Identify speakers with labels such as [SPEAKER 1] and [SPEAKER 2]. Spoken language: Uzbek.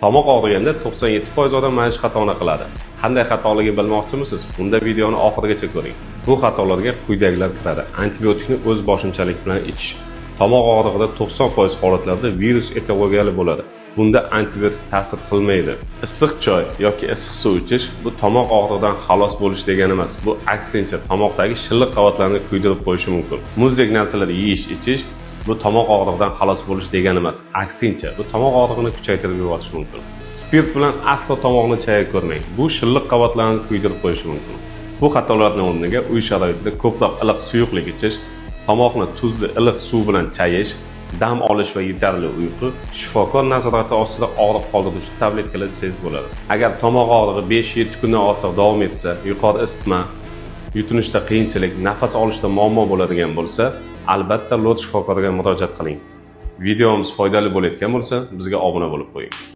[SPEAKER 1] Tomoq og'riganda 97% odam mana shu xatoni qiladi. Qanday xatoligini bilmoqchimisiz? Unda videoni oxirigacha ko'ring. Bu xatolarga quyidagilar kiradi. Antibiotikni o'z boshimchalik bilan ichish. Tomoq og'rig'ida 90% holatlarda virus etiologiyali bo'ladi. Bunda antibiotik ta'sir qilmaydi. Issiq choy yoki issiq suv ichish bu tomoq og'rig'idan xalos bo'lish degani emas. Bu aksincha tomoqdagi shilliq qavatlarni kuydirib qo'yishi mumkin. Muzdek narsalar yeyish, ichish bu tomoq og'rig'idan xalos bo'lish degani emas. Aksincha, bu tomoq og'rig'ini kuchaytirib yuborishi mumkin. Spirt bilan aslo tomoqni chaya ko'rmang. Bu shilliq qavatlarni kuydirib qo'yishi mumkin. Bu xatolarning o'rniga uy sharoitida ko'proq iliq suyuqlik ichish, tomoqni tuzli iliq suv bilan chayish, dam olish va yetarli uyqu, shifokor nazorati ostida og'riq qoldiruvchi tabletkalar ichsangiz bo'ladi. Agar tomoq og'rig'i 5-7 kundan ortiq davom etsa, yuqori isitma, yutinishda qiyinchilik, nafas olishda muammo bo'ladigan bo'lsa, albatta lor shifokoriga murojaat qiling. Videomiz foydali bo'layotgan bo'lsa, bizga obuna bo'lib qo'ying.